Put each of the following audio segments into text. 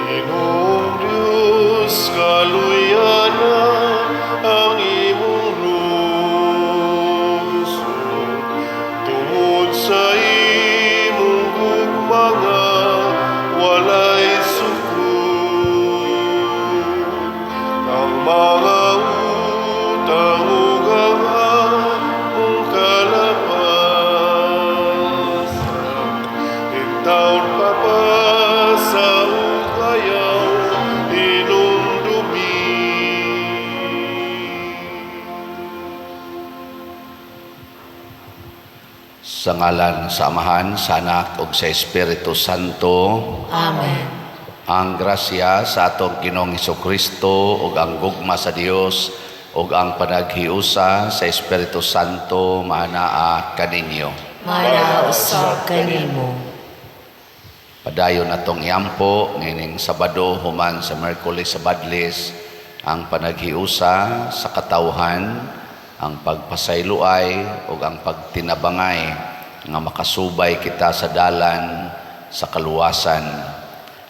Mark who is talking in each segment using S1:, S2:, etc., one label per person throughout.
S1: Ginoong Diyos, kaluyana ang imong lungsod tungod sa imong gugma nga walay sukod. Ang mga utang ug ang among kalapasan, intawon pa pa sa ayaw hinumdumi.
S2: Sa ngalan sa Amahan, sa Anak ug sa Espiritu Santo.
S3: Amen.
S2: Ang grasya sa atong Ginoong Kristo ug ang gugma sa Dios ug ang panaghiusa sa Espiritu Santo maanaa kaninyo.
S3: Maanaa usab kanimo.
S2: Padayon atong iampo niining Sabado human sa Miyerkules sa Badlis ang panaghiusa sa katawhan, ang pagpasayloay ug ang pagtinabangay nga makasubay kita sa dalan sa kaluwasan.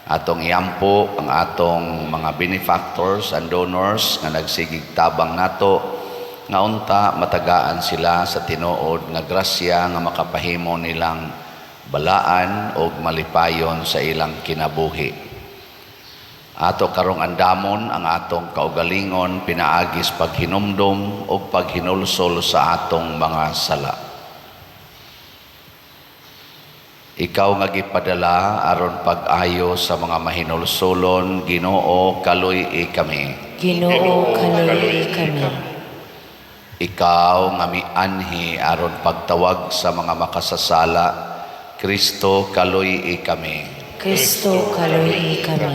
S2: Atong iampo ang atong mga benefactors and donors nga nagsigig tabang nato nga unta matagaan sila sa tinuod nga grasya nga makapahimo nilang balaan og malipayon sa ilang kinabuhi. Ato karong andamon ang atong kaugalingon pinaagi sa paghinumdom ug paghinulsol sa atong mga sala. Ikaw nga gipadala aron pag-ayo sa mga mahinulsolon, Ginoo, kaluy-i kami.
S3: Ginoo, kaluy-i kami.
S2: Ikaw nga mianhi aron pagtawag sa mga makasasala, Kristo, kaluy-i kami.
S3: Kristo, kaluy-i kami.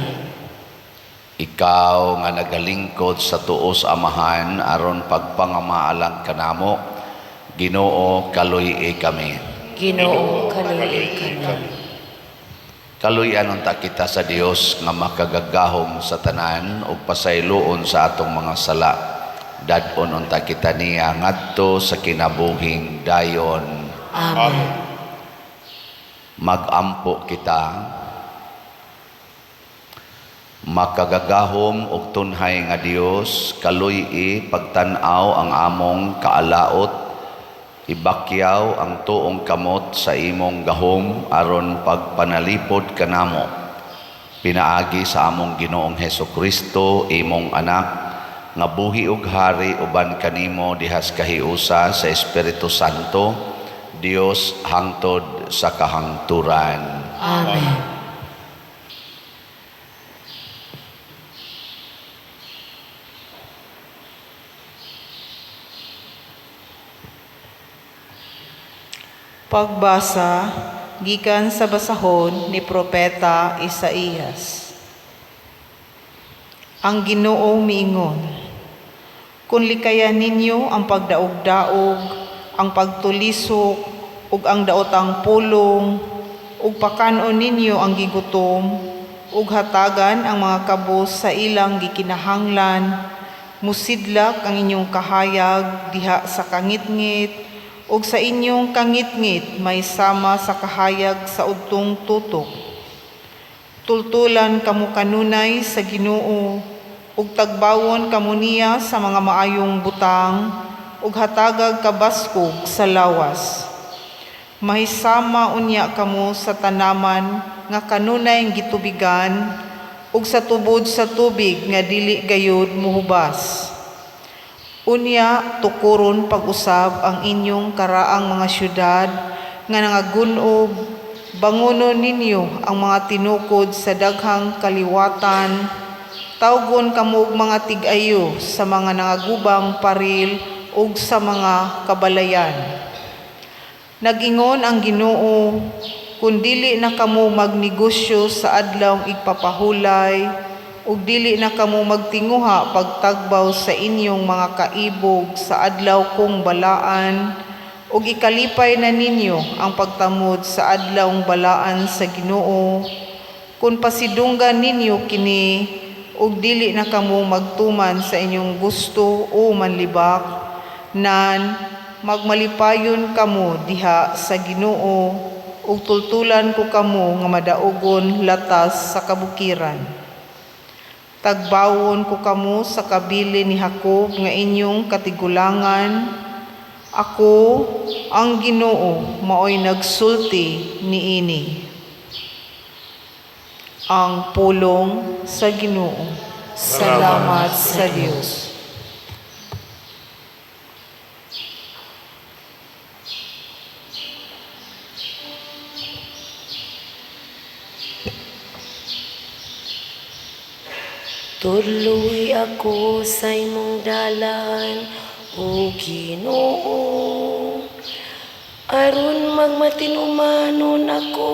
S2: Ikaw nga nagalingkod sa tuo sa Amahan aron pagpangamaalang kanamo, Ginoo, kaluy-i kami.
S3: Ginoo, kaluy-i kami.
S2: Kaluy-an unta kita sa Dios nga makagagahom sa tanan ug pasayloon sa atong mga sala. Dad-on unta kita niya ngadto sa kinabuhing dayon.
S3: Amen.
S2: Magampo kita. Makagagahom ug tunhay nga Dios, kaluy-i pagtan-aw ang among kaalaot, ibakyaw ang tuong kamot sa imong gahom aron pagpanalipod kanamo. Pinaagi sa among Ginoong Hesus Kristo, imong anak, nga buhi ug hari uban kanimo dihas kahiusa sa Espiritu Santo, Dios hangtod sa kahangturan.
S3: Amen.
S4: Pagbasa gikan sa basahon ni Propeta Isaías. Ang Ginoo miingon, kung likayan ninyo ang pagdaog-daog, ang pagtulisok, ug ang daotang pulong, ug pakan-on ninyo ang gigutom, ug hatagan ang mga kabos sa ilang gikinahanglan, musidlak ang inyong kahayag diha sa kangitngit, ug sa inyong kangitngit may sama sa kahayag sa udtong tutok. Tultulan kamo kanunay sa Ginoo, ug tagbawon kamo niya sa mga maayong butang, ug hatagag kabaskog sa lawas. Mahisama unya kamo sa tanaman nga kanunay gitubigan, ug sa tubod sa tubig nga dili gayud muhubas. Unya tukuron pag-usab ang inyong karaang mga syudad nga nangagun-ob, bangunon ninyo ang mga tinukod sa daghang kaliwatan, tawgon kamo og mga tig-ayo sa mga nangagubang paril ug sa mga kabalayan. Nag-ingon ang Ginoo, kun dili na kamo magnegosyo sa adlawng igpapahulay, ug dili na kamo magtinguha pagtagbaw sa inyong mga kaibog sa adlaw kong balaan, ug ikalipay na ninyo ang pagtamod sa adlawng balaan sa Ginoo, kun pasidunggan ninyo kini, ug dili na kamo magtuman sa inyong gusto o manlibak, nan magmalipayon kamo diha sa Ginoo, ug tultulan ko kamo nga madaugon latas sa kabukiran. Tagbawon ko kamo sa kabili ni Jacob nga inyong katigulangan. Ako, ang Ginoo, maoy nagsulti niini. Ang pulong sa Ginoo. Salamat sa Dios.
S3: Tudloy ako sa imong dalan, o Ginoo. Aron magmatinumanon ako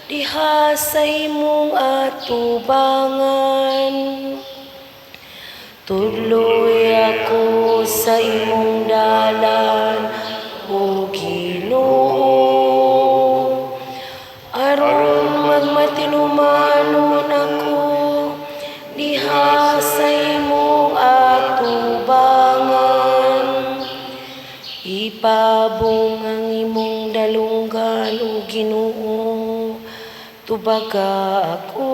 S3: diha sa imong atubangan. Tudloy ako sa imong dalan, o Ginoo. Aron magmatinumanon ako diha sa imong atubangan. Ipabong ang imong dalunggan, o Ginoo, tubaga ako.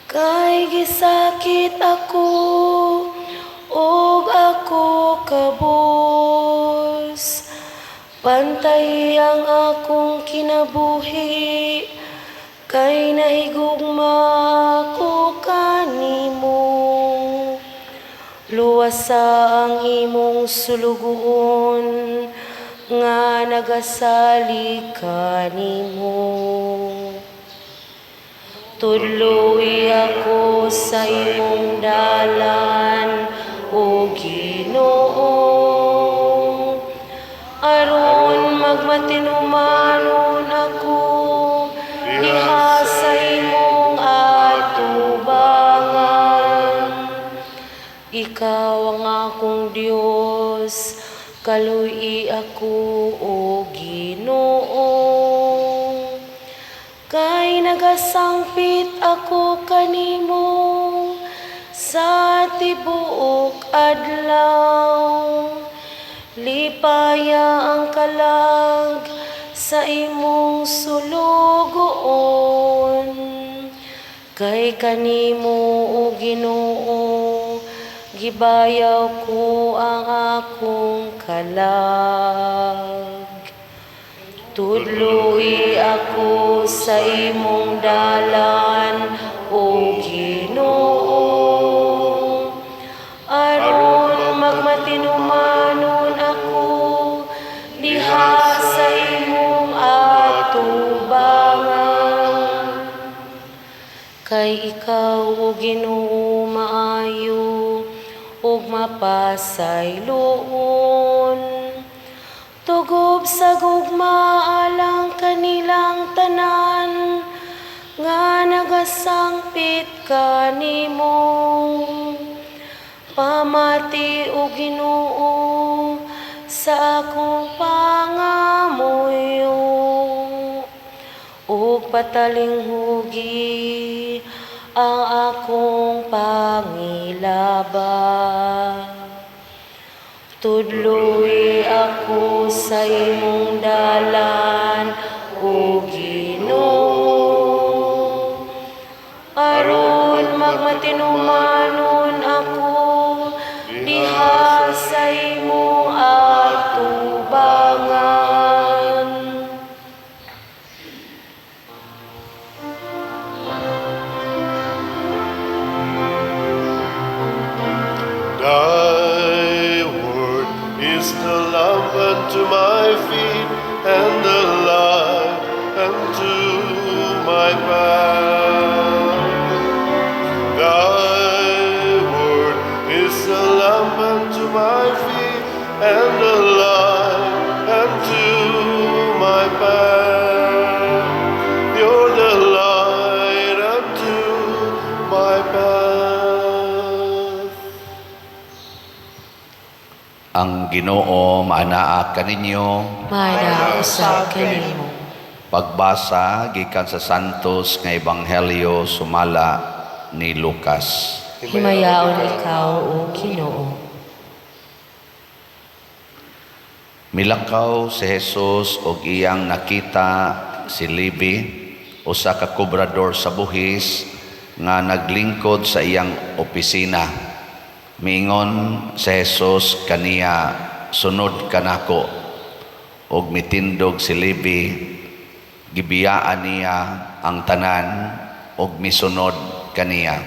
S3: Kay gisakit ako ug ako kabos. Pantay ang akong kinabuhi, kay nahigugma ko kanimo. Luwasa ang imong sulugoon nga nagasalig kanimo. Tudloy ako sa imong dalan, o Ginoo. Aron magmatinumanon ako diha sa imong atubangan. Ikaw ang akong Dios, kaluy ako, o Ginoo. Kay nagasangpit ako kanimo sa tibuok adlaw. Lipaya ang kalag sa imong sulugoon. Kay kanimo, o Ginoo, gibayaw ko ang akong kalag. Tudloy ako sa imong dalan, o Ginoo. Aron magmatinumanon ako diha sa imong atubangan. Kay ikaw, o Ginoo, maayo ug mapasayloon. Tugob sa gugma alang kanilang tanan nga nagasangpit kanimo. Pamati, o Ginoo, sa akong pangamuyo ug patalinghugi ang akong pangilaba. Tudloy ako sa imong dalan, o Ginoo. Aron magmatinumanon ako diha sa imong atubangan.
S1: Thy word is the lamp unto my feet and the light unto my path. Thy word is the lamp unto my feet and the light unto my path. You're the light unto my path.
S2: Ang Ginoo maanaa kaninyo.
S3: Maanaa usab kanimo.
S2: Pagbasa gikan sa Santos nga Ebanghelyo sumala ni Lucas.
S3: Himayaon ikaw, O Ginoo.
S2: Milakaw si Jesus og iyang nakita si Levi, usa ka kobrador sa buhis nga naglingkod sa iyang opisina. Miingon si Jesus kaniya, "Sunod kanako." Og mitindog si Levi, gibiyaan niya ang tanan og misunod kaniya.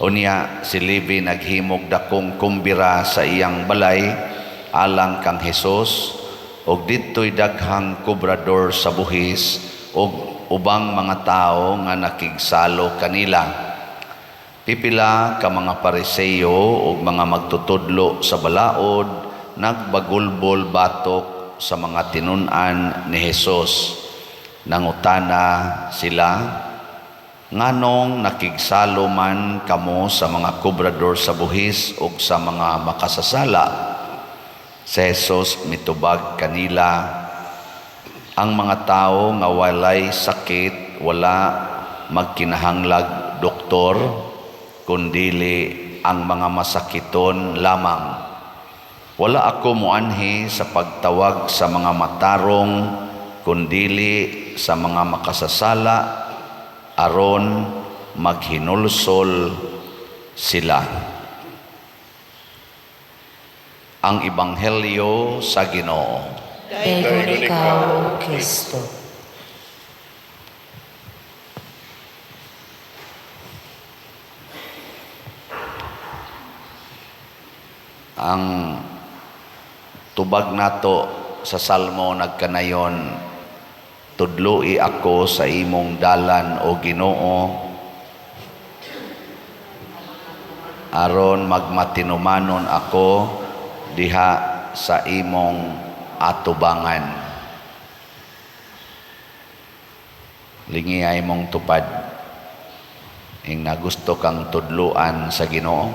S2: Unya si Levi naghimog dakong kumbira sa iyang balay alang kang Jesus, og didto'y daghang kobrador sa buhis og ubang mga tawo nga nakigsalo kanila. Pipila ka mga Pariseo ug mga magtutudlo sa balaod nagbagulbol batok sa mga tinun-an ni Jesus. Nangutana sila, "Nganong nakigsalo man kamo sa mga kobrador sa buhis ug sa mga makasasala?" Si Jesus mitubag kanila, "Ang mga tawo nga walay sakit wala magkinahanglag doktor, kundili ang mga masakiton lamang. Wala ako muanhi sa pagtawag sa mga matarong, kundili sa mga makasasala, aron maghinulsol sila." Ang Ebanghelyo sa Ginoo.
S3: Daygon ikaw, O Kristo.
S2: Ang tubag nato sa Salmo nagkanayon, "Tudloi ako sa imong dalan, o Ginoo, aron magmatinumanon ako diha sa imong atubangan." Lingi ay mong tupad ing nagusto kang tudluan sa Ginoo.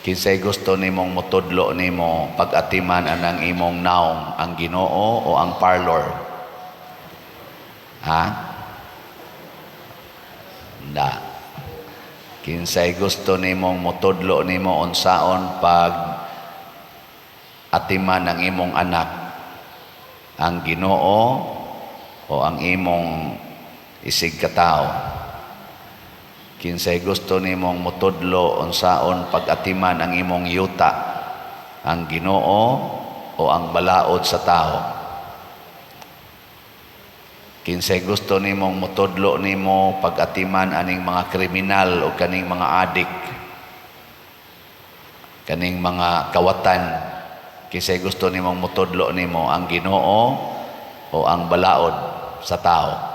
S2: Kinsay gusto nimong motudlo nimo pag-atiman anang imong naong, ang Ginoo o ang parlor? Ha? Da. Kinsay gusto nimong motudlo nimo unsaon pag atiman ang imong anak, ang Ginoo o ang imong isig katao? Kinsay gusto nimong motudlo unsaon pag-atiman ang imong yuta, ang Ginoo o ang balaod sa tao? Kinsay gusto nimong motudlo nimo pag-atiman aning mga kriminal o kaning mga adik, kaning mga kawatan? Kinsay gusto nimong motudlo nimo, ang Ginoo o ang balaod sa tao?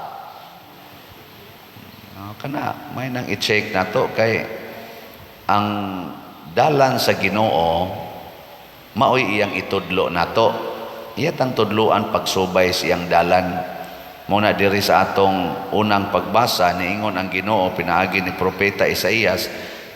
S2: Kana may nang i-check nato kay ang dalan sa Ginoo maoy iyang itudlo nato. Iya tang tudloan pagsubay sa iyang dalan. Muna diri sa atong unang pagbasa, niingon ang Ginoo pinaagi ni Propeta Isaías,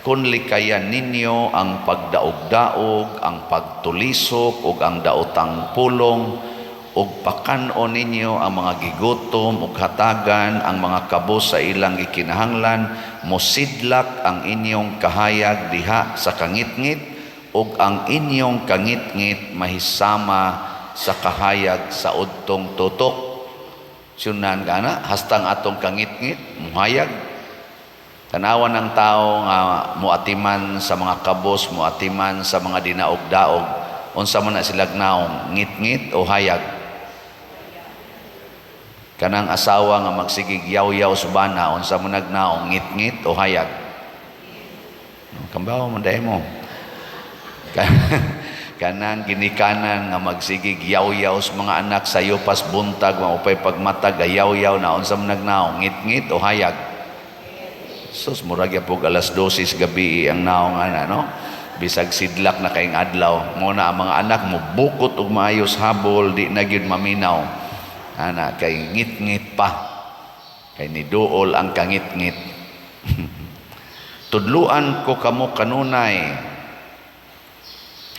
S2: "Kun likayan ninyo ang pagdaog-daog, ang pagtulisok ug ang daotang pulong, ug pakan-on ninyo ang mga gigutom ug hatagan ang mga kabos sa ilang gikinahanglan, mosidlak ang inyong kahayag diha sa kangitngit, ug ang inyong kangitngit mahisama sa kahayag sa udtong tutok." Sunan ka na, hastang atong kangitngit muhayag. Tanawan ng tao nga muatiman sa mga kabos, muatiman sa mga dinaog-daog, unsa man na silag naong, ngit-ngit o hayag? Kanang asawa nga magsigig yaw-yaw subana, unsa man nagnaong, ngit-ngit o hayag? Kambaw man dai mo. Kanang ginikanan nga magsigig yaw-yaw sa mga anak sayo pas buntag maupay pagmatag yaw-yaw na, unsa man nagnaong, ngit-ngit o hayag? Sus, murag yapog alas 12 sa gabi ang naong ana, no? Bisag sidlak na kayong adlaw, mo na ang mga anak mo bukot og maayos habol, di na gyud maminaw. Ana kay ngit-ngit pa. Kay niduol ang kangit-ngit. "Tudluan ko kamo kanunay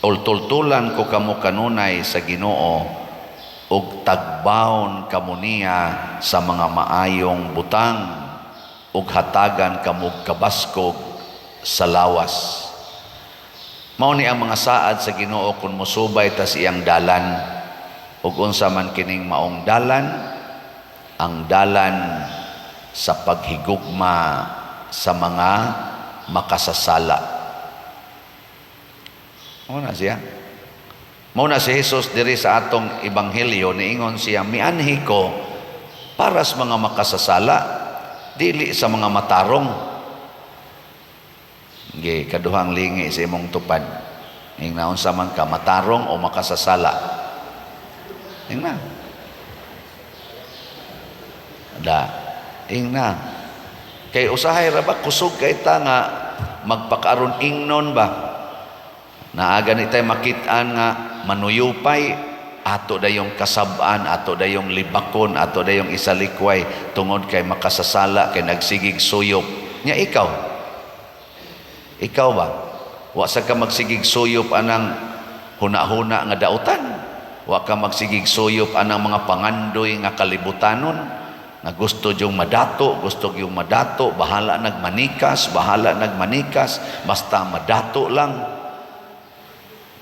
S2: Ol tultulan ko kamo kanunay sa Ginoo ug tagbawon kamo niya sa mga maayong butang ug hatagan kamo kabaskog sa lawas. Mao ni ang mga saad sa Ginoo kung mosubay ta sa iyang dalan. Ug unsa man kining maong dalan? Ang dalan sa paghigugma sa mga makasasala. Mao na siya. Mao na si Jesus diri sa atong ebanghelyo, niingon siya, "Mianhi ko para sa mga makasasala, dili sa mga matarong." Ge, kaduhang lingi sa imong tupad. Ingna, unsa man ka, matarong o makasasala? Ingna. Da, ingna. Kay usahay ra ba, kusog kay ta nga magpakaaron ingnon ba? Naa gani tay makit-an nga manuyupay, ato dayong kasab-an, ato dayong libakon, ato dayong isalikway tungod kay makasasala, kay nagsigig suyop. Nya ikaw? Ikaw ba? Wa sa ka magsigig suyop anang huna-huna nga dautan. Wa ka magsigig suyop anang mga pangandoy nga kalibutanon nga gusto yung madato, gusto yung madato, bahala nagmanikas, bahala nagmanikas, basta madato lang.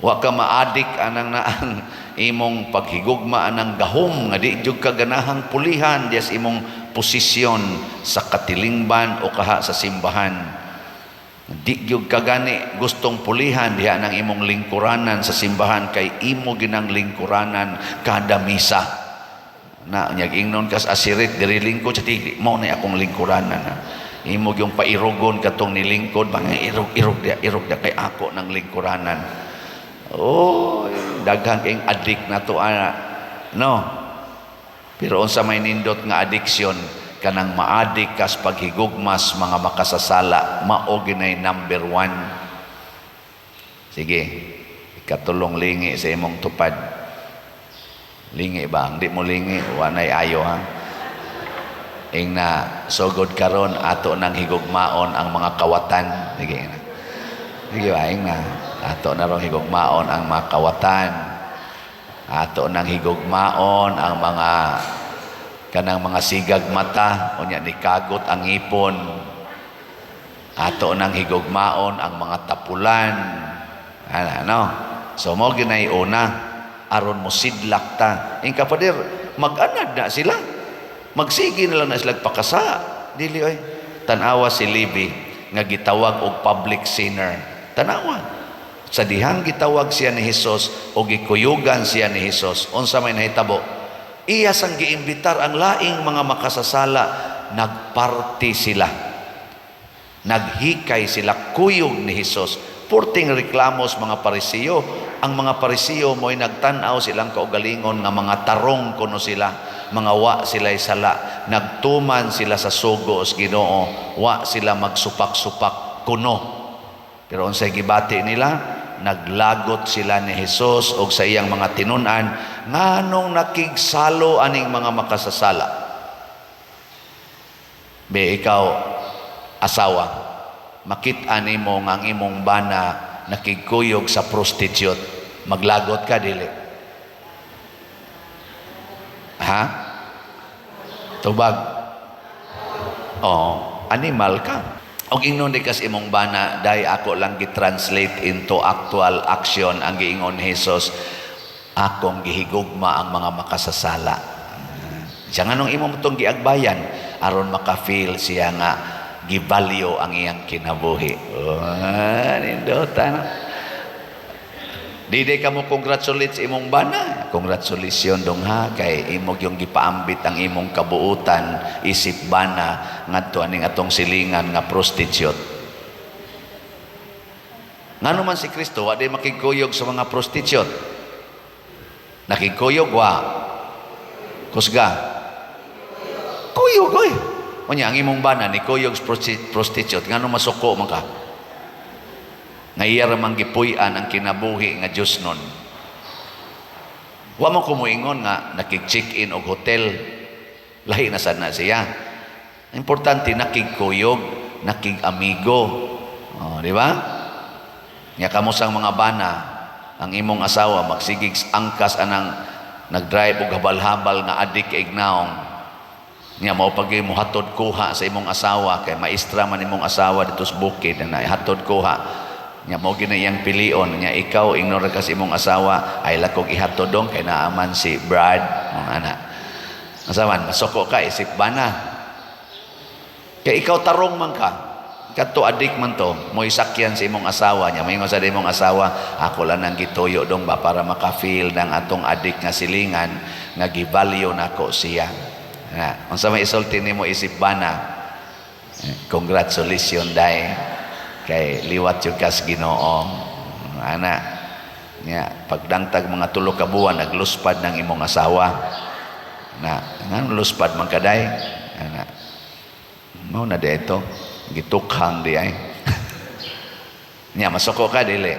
S2: Wa ka maadik anang naang imong paghigugma anang gahom nga di jud ka ganahang pulihan dias imong posisyon sa katilingban o kaha sa simbahan. Di gyud ka gani gustong pulihan diha nang imong lingkuranan sa simbahan kay imo ginang lingkuranan kada misa. Na nyag ingnon kas asirit diri lingkod sa tili mao na akong lingkuranan na. Imo gyung pairugon katong nilingkod mga irog-irog dia, irog dia kay ako ng lingkuranan. Oh, daghan kayong addict na to ana. No. Pero unsa may nindot nga addiction, kanang maadik kas paghigugmas mga makasasala, mao ginay number 1. Sige, ikatulong lingi sa imong tupad. Lingi ba? Hindi mo lingi, wanay ayo ha. Ingna, sugod karon ato nang higugmaon ang mga kawatan. Sige na. Sige ba, ingna. Ato na rong higugmaon ang mga kawatan. Ato nang higugmaon ang mga kanang mga sigag mata, unya ni kagot ang ngipon. Ato nang higugmaon ang mga tapulan. Ana, no? So mo ginay una aron mo sidlak ta. Ing kapader, mag-anad na sila. Magsige na lang na sila pakasa. Dili oy. Tan-awa si Levi nga gitawag og public sinner. Tanawa. Sa dihang gitawag siya ni Hesus o gikuyugan siya ni Hesus, unsa may nahitabo? Iya sang giimbitar ang laing mga makasasala, nagparty sila. Naghikay sila kuyog ni Hesus. Purting reklamos mga Parisiyo. Ang mga Parisiyo mo'y nagtan-aw silang kaugalingon nga mga tarong kuno sila, mga wa sila'y sala. Nagtuman sila sa sugo sa Ginoo, wa sila magsupak-supak kuno. Pero unsay gibati nila? Naglagot sila ni Hesus og sa iyang mga tinun-an, nganong nakigsalo aning mga makasasala. Be, ikaw asawa, makit-an nimo nga ang imong bana nakigkuyog sa prostitute, maglagot ka dili? Ha? Tubag. Oh, animal ka. Og ingnon di kas imong bana, "Day, ako lang gi-translate into actual action ang giingon ni Jesus. Akong gihigugma ang mga makasasala." Siya nga nung imo mo tong giagbayan aron maka-feel siya nga givalue ang iyang kinabuhi. Oh, nindota no? Di ka mo congratulate sa imong bana. "Congratulations dong ha, kay imo yung gipaambit ang imong kabuutan isip bana ngadto aning atong silingan nga prostitute." Ngano man si Kristo wa di makigkuyog sa mga prostitute? Nakigkuyog wa? Kusga. Kuyog oy. Unya ang imong bana ni kuyog sa prostitute, ngano masuko man ka? Nga iya ra man gipuy-an ang kinabuhi nga Dios nun. Wa mo kumuingon nga nakig-check-in og hotel. Lahi na sad na siya. Importante nakigkuyog, nakig-amigo. Oh, di ba? Nya kamo sang mga bana, Ang imong asawa magsigig angkas anang nagdrive og habal-habal nga adik kay naong. Nya mao pag mo hatod kuha sa imong asawa kay maestra man imong asawa dito sa bukid na hatod kuha. Nya mao gyud na iyang pilion. Nya ikaw ignore ka sa imong asawa ay lakog ihatod dong kay naaman si Brad mga ana. Asa man masuko ka isip bana. Kay ikaw tarong man ka. Kadto adik man to, mo'y sakyan sa imong asawa niya. Maingon sa imong asawa, ako lang nang gituyo dong ba para maka-feel ng atong adik nga silingan nga gi-value nako siya. Na, unsa may isulti nimo isip bana? Eh, congratulations dai kay liwat jud kas Ginoo. Ana. Nya pagdangtag mga 3 ka buwan nagluspad ng imong asawa. Na, nganong luspad man kaday? Ana. Mao na dito. Gitukhang di ay. Nya masuko ka dili?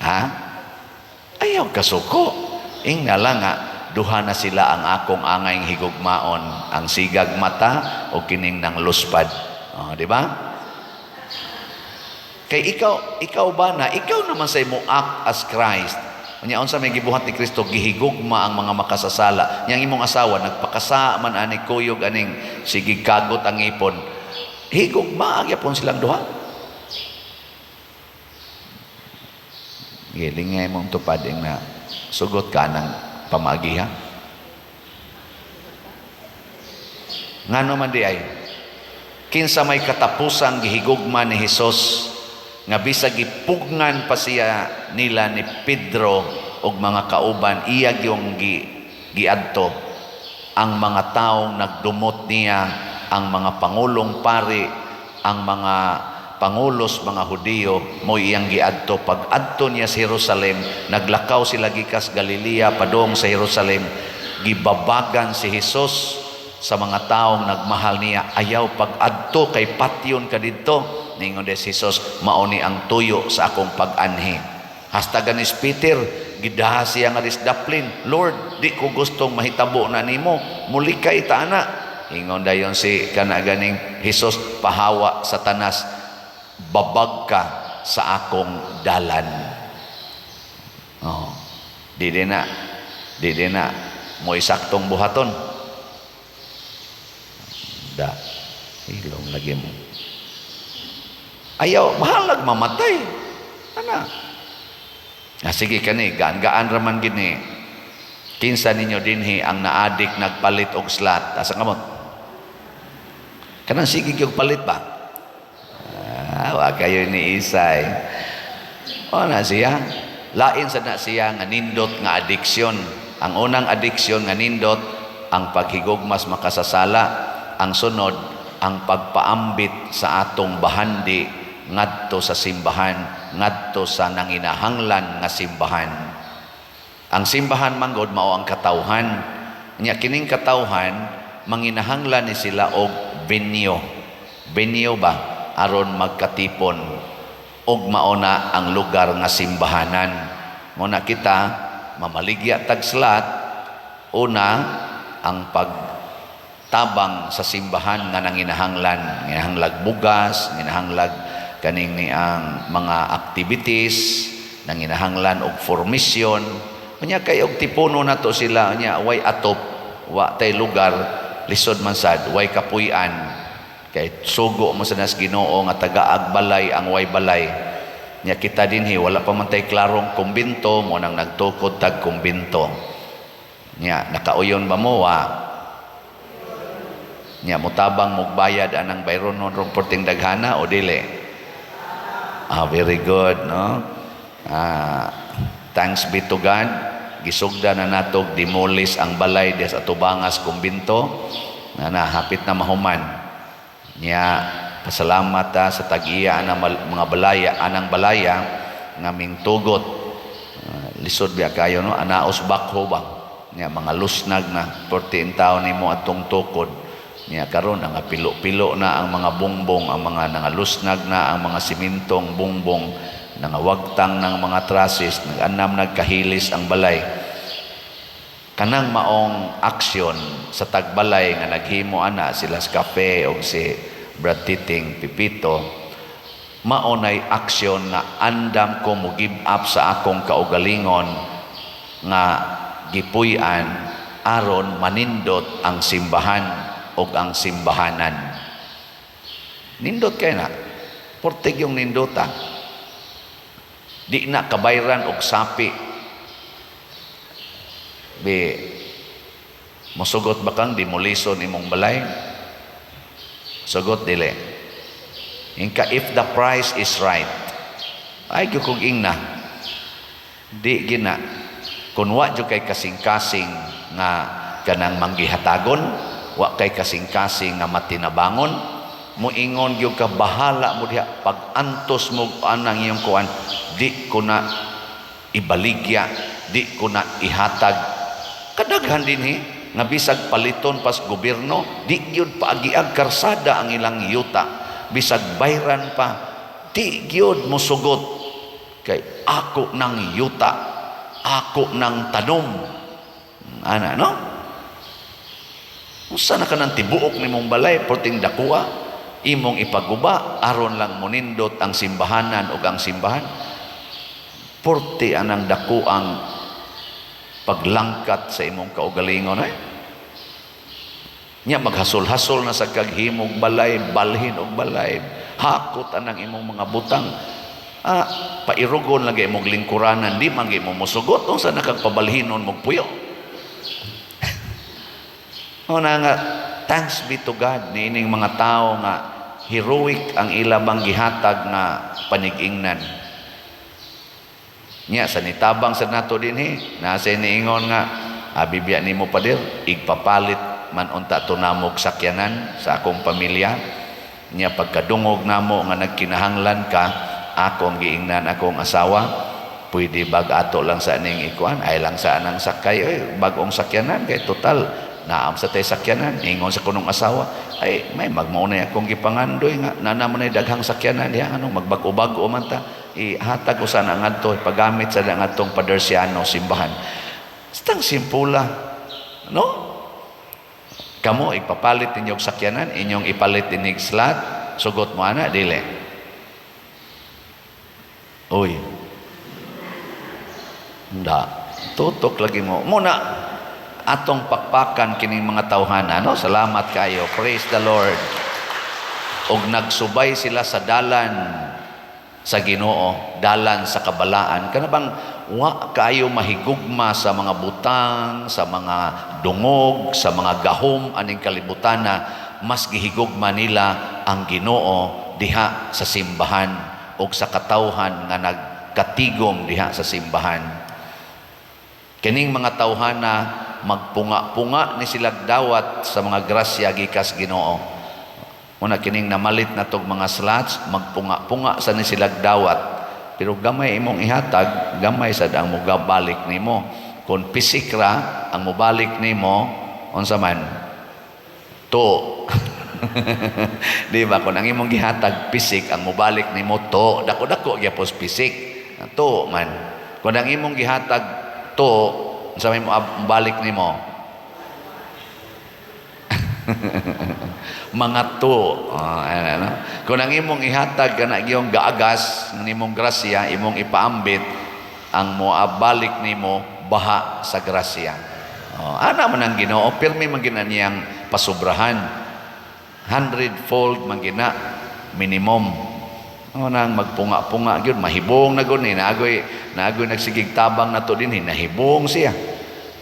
S2: Ha? Ayaw kasuko. Ingna lang nga duha na sila ang akong angay higugmaon, ang sigag mata o kining nang luspad. Oh, di ba? Kay ikaw ba na ikaw naman sa imo act as Christ. Unya unsa may gibuhat ni Kristo, gihigugma ang mga makasasala. Yang imong asawa nagpakasa man ani kuyog aning sige kagot ang ipon. Higugma gyapon silang duha. Gilingay mong tupad ing na sugot ka ng pamagiha. Ngano man di ay kinsa may katapusang gihigugma ni Hesus nga bisag gipugngan pa siya nila ni Pedro og mga kauban, iya gyung giadto ang mga taong nagdumot niya, ang mga pangulong pari, ang mga pangulos mga Hudiyo, mo iyang giadto. Pag adto niya sa Jerusalem, naglakaw sila gikas Galilea padung sa Jerusalem, gibabagan si Hesus sa mga taong nagmahal niya. Ayaw pag adto kay patyon ka didto. Ningon si Hesus, mao ni ang tuyo sa akong pag-anhi. Hasta ganis Peter, gidaha siya nga disdaplin. Lord, di ko gustong mahitabo na nimo, mulikay ta ana. Ingon dayon si kana ganing Hesus, pahawa Satanas, babag ka sa akong dalan. Oh, di na mo'y saktong buhaton. Da, ilong lagi mo. Ayaw, mahalag mamatay. Ana. Ah, sige kani, gaan-gaan raman gini. Kinsa ninyo dinhi ang naadik nagpalit og slot? Asa kamot? Kanang sige gyud palit ba? Ah, wa kayo ni Isay. O na siya. Lain sa na siya nga nindot nga addiction. Ang unang addiction nga nindot ang paghigugmas makasasala. Ang sunod ang pagpaambit sa atong bahandi ngadto sa simbahan, ngadto sa nanginahanglan nga simbahan. Ang simbahan manggod mao ang katawhan. Nya kining katawhan manginahanglan ni sila og venue. Venue ba aron magkatipon og mao na ang lugar nga simbahanan. Mo na kita mamaligya tag slot, una ang pagtabang sa simbahan nga nanginahanglan, nginahanglag bugas, nginahanglag kaning ni ang mga activities, nanginahanglan og formation. Unya kay og tipuno nato sila, unya way atop, wa tay lugar, lisod man sad, way kapuy-an. Kay sugo mo sa nas Ginoo nga tagaag balay ang way balay. Nya kita dinhi wala pa man tay klarong kumbinto, mo nang nagtukod tag kumbinto. Nya nakauyon ba mo wa? Nya motabang mogbayad anang bayronon rong porting daghana o dili? Ah, very good, no? Ah, thanks be to God. Gisugda na natog demolish ang balay des atubangas kumbinto na nahapit na mahuman. Nya pasalamat ta sa tag-iya anang mga balaya, anang balaya nga mingtugot. Lisod biya kayo, no? Anaos bakho ba? Nya mga lusnag na 14 taon nimo atong tukod. Nya karon nga pilo-pilo na ang mga bongbong, ang mga nangalusnag na ang mga simintong bongbong, nangawagtang ng mga trases, nag-anam nagkahilis ang balay. Kanang maong aksyon sa tagbalay nga naghimo ana sila sa kape og si Brad Titing Pipito, Mao nay aksyon nga andam ko mo give up sa akong kaugalingon nga gipuy-an aron manindot ang simbahan ug ang simbahanan. Nindot kay na. Portig yung nindota. Di na kabayran og sapi. Bi mosugot ba kang demolition imong balay? Sugot dili. Inka if the price is right. Ay gyud kog ingna. Di gina. Kung wa jud kay kasing-kasing nga kanang manggihatagon, wa kay kasing-kasing nga matinabangon, moingon gyud ka, bahala mo diha, pag antos mo anang iyong kuan, di ko na ibaligya, di ko na ihatag. Kadaghan dinhi nga bisag paliton pas gobyerno, di gyud paagiag karsada ang ilang yuta, bisag bayran pa, di gyud mosugot kay ako ng yuta, ako ng tanom ana, no? Unsa na kanang tibuok nimong balay, porting dakuha imong ipaguba aron lang monindot ang simbahanan ug ang simbahan? Porte anang dako ang paglangkat sa imong kaugalingon, ay. Nya maghasol-hasol na sa kaghimog balay, balhin og balay, hakot anang imong mga butang. Ah, pairugon lagi imong lingkuranan, di man gyud mo mosugot, unsa na kag pabalhinon mog puyo? Una nga, thanks be to God niining mga tao nga heroic ang ila bang gihatag nga panigingnan. Nya sa nitabang sa nato dinhi, nasa niingon nga abi biya nimo, pader, igpapalit man unta to namog sakyanan sa akong pamilya. Nya pagkadungog namo nga nagkinahanglan ka, akong giingnan akong asawa, pwede bag ato lang sa ning ikuan ay lang sa anang sakay oy, bag-ong sakyanan, kay total naam sa tay sakyanan. Ingon sa kunong asawa, ay may magmaunay akong gipangandoy nga nana man ay daghang sakyanan diha, anong magbag-o-bag-o man ta, ihatag ko sana ngadto, ipagamit sa ngadtong Padersiano simbahan. Stang simpula, no? Kamo, ipapalit ninyong sakyanan, inyong ipalit inig slot, sugot mo ana, dili? Uy. Nda. Tutok lagi mo. Muna, atong pakpakan kining mga tawhana, no? Salamat kayo. Praise the Lord. Og nagsubay sila sa dalan sa Ginoo, dalan sa kabalaan. Kana bang wa kaayo mahigugma sa mga butang, sa mga dungog, sa mga gahom aning kalibutana, mas gihigugma nila ang Ginoo diha sa simbahan ug sa katawhan nga nagkatigom diha sa simbahan. Kining mga tawhana magpunga-punga ni sila dawat sa mga grasya gikas Ginoo. Muna kining namalit na tog mga slots, magpunga-punga sa ni sila dawat. Pero gamay imong ihatag, gamay sad ang mugabalik nimo. Kung pisik ra ang mobalik nimo, unsa man? To. Di ba? Kung ang imong gihatag pisik, ang mobalik nimo to. Dako-dako gyapon pisik. To man. Kung ang imong gihatag to, unsa may mo balik nimo? Mga to. Ah, ano? Kung ang imong ihatag kana giyong gaagas ng imong grasya, imong ipaambit, ang moabalik nimo baha sa grasya. Oh, ana man ang Ginoo, pirmi man gina niyang pasubrahan. Hundredfold man gina minimum. O nang magpunga-punga gyud, mahibong na gud ni, naagoy nagsigig tabang nato dinhi, nahibong siya.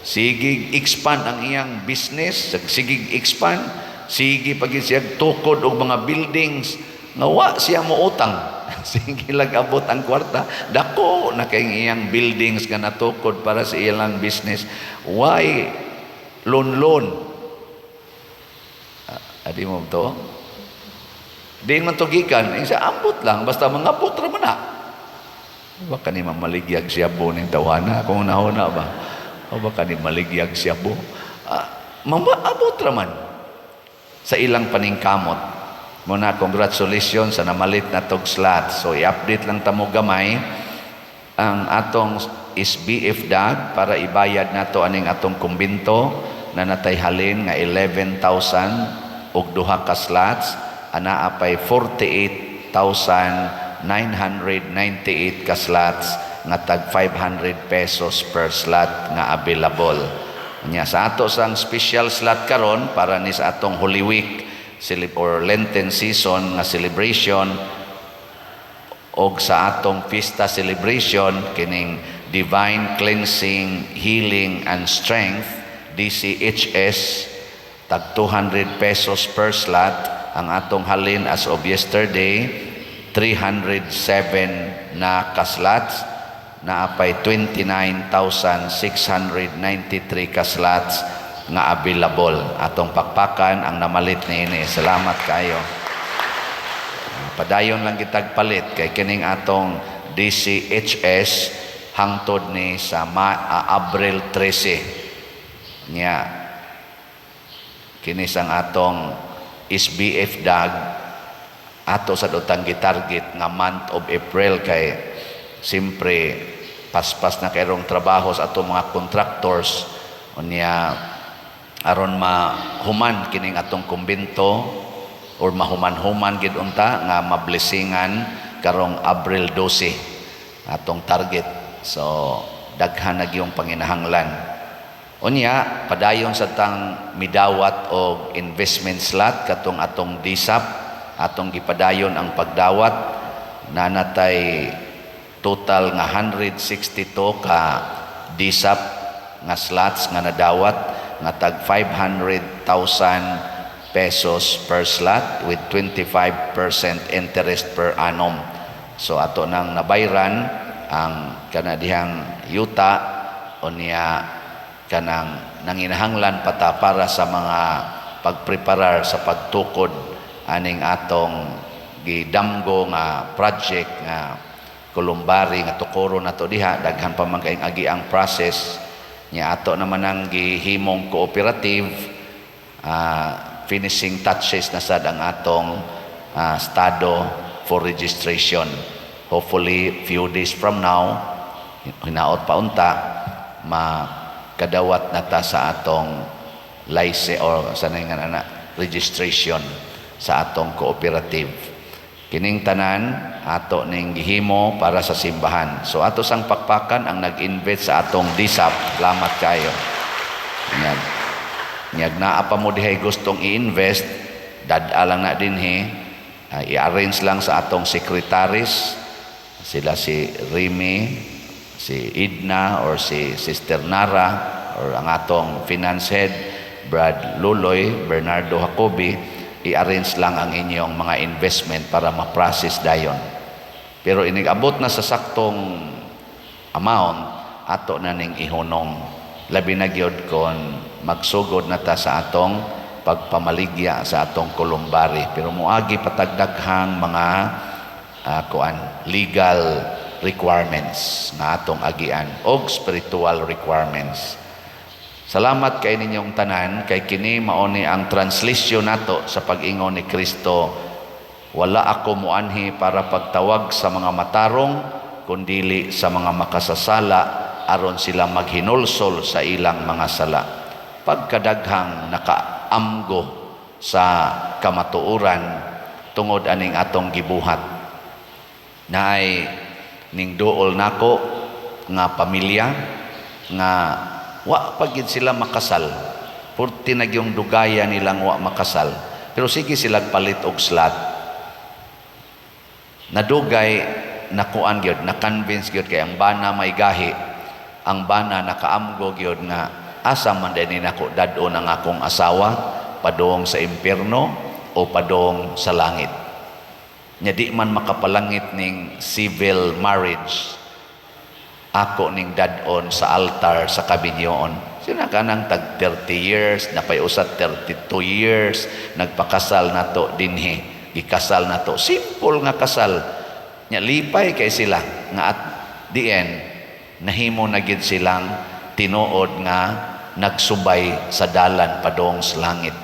S2: Sigig expand ang iyang business, sigig expand, sige pag siya tukod og mga buildings nga wa siya mo utang. Sige lang abot ang kwarta, dako na kay iyang buildings nga natukod para sa iyang business. Why loan loan? Ah, adi mo to? Di man to gikan, isa ambot lang, basta mangabot ra man na. Baka ni maligyag siya bo ning tawana kung nahuna ba. O baka ni maligyag siya bo. Ah, mamaabot ra man sa ilang paningkamot. Muna, congratulations sa namalit na tog slot. So i-update lang tamo gamay ang atong SBF DAG para ibayad nato aning atong kumbinto na natay halin nga 11,000 og duha ka slots, anaa pay 48,000. 998 ka slots nga tag 500 pesos per slot nga available. Nya sa ato sang special slot karon para ni sa atong Holy Week or Lenten season nga celebration og sa atong fiesta celebration, kining Divine Cleansing, Healing and Strength, DCHS, tag 200 pesos per slot. Ang atong halin as of yesterday, 307 na ka-slots, naapay 29,693 ka slots nga available. Atong pakpakan ang namalit niini. Salamat kayo. Padayon lang kitag palit kay kining atong DCHS hangtod ni sa Abril 13. Nya kini sang atong SBF DAG, ato sa dotang gitarget nga month of April kay simpre paspas na kayrong trabaho sa atong mga contractors. Unya aron mahuman kining atong kumbento or mahuman-human gid unta nga mablessingan karong Abril 12 atong target. So daghan na gyung panginahanglan. Unya padayon sa tang midawat og investment slot katong atong DSAP, atong gipadayon ang pagdawat. Nanatay total nga 162 ka DSAP nga slots nga nadawat nga tag 500,000 pesos per slot with 25% interest per annum. So ato nang nabayran ang kana dihang yuta. Unya kanang nanginahanglan pata para sa mga pagpreparar sa pagtukod aning atong gidamgo nga project nga columbary nga tukoro nato diha. Daghan pa man kayong agi ang process nya. Ato naman ang gihimong cooperative. Finishing touches na sad ang atong estado for registration. Hopefully few days from now, hinaot pa unta, makadawat na ta sa atong license or sa nga na registration sa atong cooperative. Kining tanan ato ning gihimo para sa simbahan. So ato sang pakpakan ang nag-invest sa atong DSAP. Salamat kayo. Nyag. Nyag naa pa mo dihay gustong i-invest, dad-a lang na dinhi, i-arrange lang sa atong secretaries, sila si Remy, si Idna or si Sister Nara or ang atong finance head, Brad Luloy, Bernardo Jacobi, i-arrange lang ang inyong mga investment para ma-process dayon. Pero inig-abot na sa saktong amount, ato na ning ihunong. Labi na gyud kon magsugod na ta sa atong pagpamaligya sa atong columbary. Pero moagi patagdaghang mga kuan, legal requirements nga atong agian og spiritual requirements. Salamat kay ninyong tanan kay kini mao ni ang translation nato sa pag-ingon ni Kristo, "Wala ako muanhi para pagtawag sa mga matarong kundili sa mga makasasala aron sila maghinulsol sa ilang mga sala." Pagkadaghang nakaamgo sa kamatuoran tungod aning atong gibuhat. Naay ning duol nako nga pamilya nga wa pa gid sila makasal. Purti na gyung dugaya nilang wa makasal. Pero sige sila palit og slot. Nadugay nakuan gyud, na-convince gyud kay ang bana may gahi. Ang bana nakaamgo gyud nga asa man din nako dad-on ang akong asawa, padung sa impierno o padung sa langit. Nya di man makapalangit ning civil marriage, ako ning dad-on sa altar sa kabinyoon. Sina kanang tag 30 years, napay usat 32 years, nagpakasal nato dinhi, gikasal nato. Simple nga kasal. Nya lipay kay sila nga at the end nahimo na gid silang tinuod nga nagsubay sa dalan padong sa langit.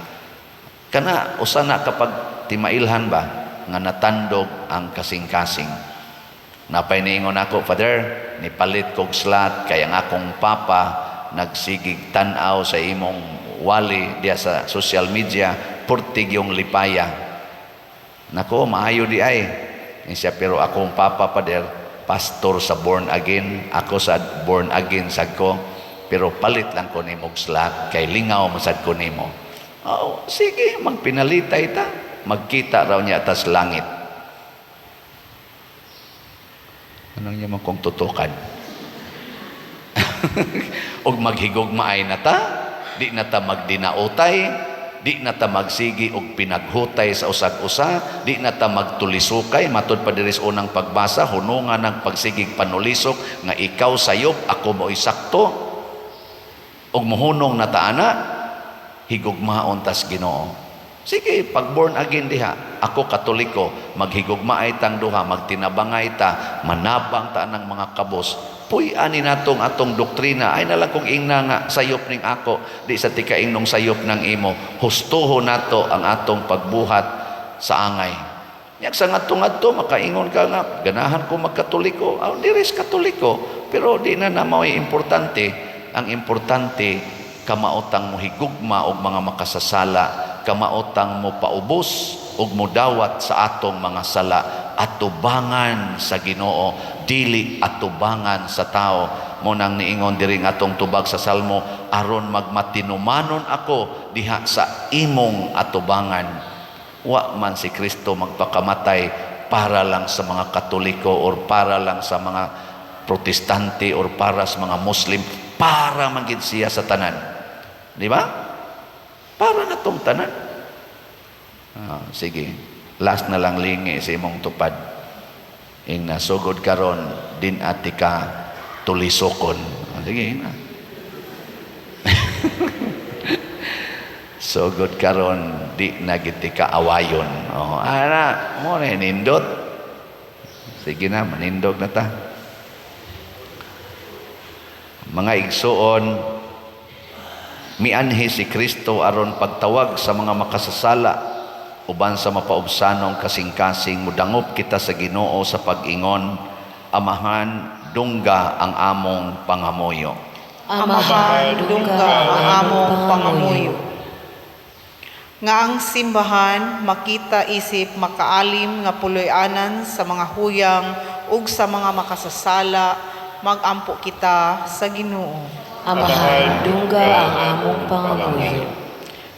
S2: Kana usa na kapag timailhan ba nga natandog ang kasing-kasing. Napay niingon ako, "Father, nipalit kog slot kay ang akong papa nagsigig tan-aw sa imong wali diya sa social media, purtig yung lipaya." Nako, maayo di ay. Siya, pero akong papa, pader, pastor sa born again, ako sa born again sad ko, pero palit lang ko nimo og slot kay lingaw man sad ko nimo. Oh, sige, magpinalitay ta. Magkita raw niya tas langit. Anong niya man kong tutukan? Og maghigugmaay na ta, di na ta magdinautay, di na ta magsigi og pinaghutay sa usag-usa, di na ta magtulisukay, matud pa diri sa unang pagbasa, hunungan ng pagsigig panulisok nga ikaw sayop, ako mo'y sakto. Og mohunong na ta ana, higugmaon tas Ginoo. Sige, pag born again diha, ako Katoliko, maghigugmaay tang duha, magtinabangay ta, manabang ta ng mga kabos. Puy ani natong atong doktrina, ay nalang kung ingna nga sayop ning ako, di sa tikaing nung sayop ng imo. Hustuho nato ang atong pagbuhat sa angay. Nya sa ngadto-ngadto makaingon ka nga ganahan ko magkatoliko. Aw, diri sa Katoliko, pero di na na mao'y importante. Ang importante, kamaotang mohigugma og mga makasasala, kamaotang mo paubos ug modawat sa atong mga sala, atubangan sa Ginoo, dili atubangan sa tao. Mo nang niingon diri nga atong tubag sa Salmo, aron magmatinumanon ako diha sa imong atubangan. Wa man si Kristo magpakamatay para lang sa mga Katoliko or para lang sa mga Protestante or para sa mga Muslim, para man gid siya sa tanan. Di ba? Para na tong tanan. Sige, last na lang lingi sa imong tupad. Ing nasugod karon din ati ka tulisokon. Sige na. Sugod karon di na gid ka awayon. Oh, ana mo na nindot. Sige na, manindog na ta. Mga igsuon, mianhi si Kristo aron pagtawag sa mga makasasala uban sa mapaubsanong kasing-kasing mudangop kita sa Ginoo sa pag-ingon, Amahan, dungga ang among pangamuyo.
S4: Amahan, dungga ang among pangamuyo. Nga ang simbahan makita isip makaalim nga puloy-anan sa mga huyang ug sa mga makasasala, magampo kita sa Ginoo.
S3: Amahan, dungga ang among pangamuyo.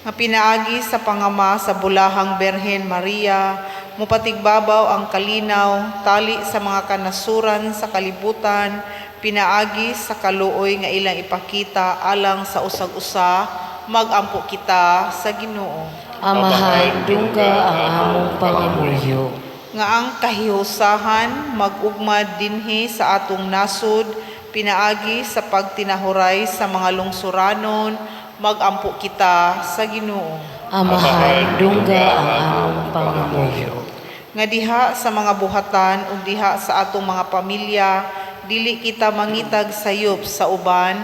S4: Nga pinaagi sa pangama sa bulahang Berhen Maria, mupatigbabaw ang kalinaw, tali sa mga kanasuran sa kalibutan, pinaagi sa kaluoy nga ilang ipakita alang sa usag-usa, magampo kita sa Ginoo.
S3: Amahan, dungga ang among pangamuyo.
S4: Nga ang kahihusahan mag-ugmad dinhi sa atong nasod, pinaagi sa pagtinahuray sa mga lungsuranon, magampo kita sa Ginoo.
S3: Amahan, dungga ang among pangamuyo.
S4: Nga diha sa mga buhatan ug diha sa atong mga pamilya, dili kita mangitag sayop sa uban,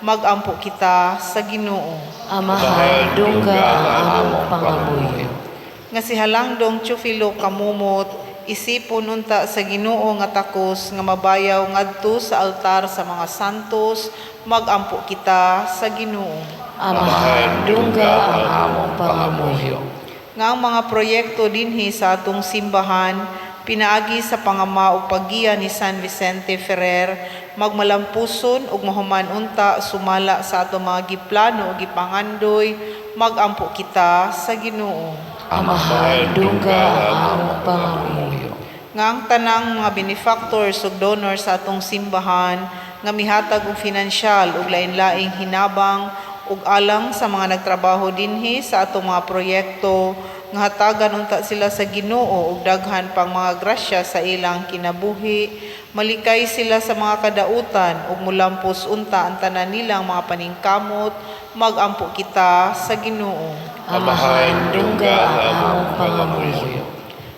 S4: magampo kita sa Ginoo.
S3: Amahan, dungga ang among pangamuyo.
S4: Nga si Halangdong Teofilo Camomot, isipon unta sa Ginoo nga takos nga mabayaw ngadto sa altar sa mga santos, magampo kita sa Ginoo.
S3: Amahan, dungga ang among pangamuyo.
S4: Nga ang mga proyekto dinhi sa atong simbahan, pinaagi sa pangama ug paggiya ni San Vicente Ferrer, magmalampuson ug mahuman unta sumala sa atong mga giplano ug gipangandoy, magampo kita sa Ginoo.
S3: Amahan, dungga ang among pangamuyo.
S4: Nga ang tanang mga benefactors ug donors sa atong simbahan nga mihatag og finansyal ug lain-laing hinabang ug alang sa mga nagtrabaho dinhi sa atong mga proyekto, nga hatagan unta sila sa Ginoo ug daghan pang mga grasya sa ilang kinabuhi, malikay sila sa mga kadautan ug mulampos unta ang tanan nilang mga paningkamot, magampo kita sa Ginoo.
S3: Amahan, dungga ang among pangamuyo.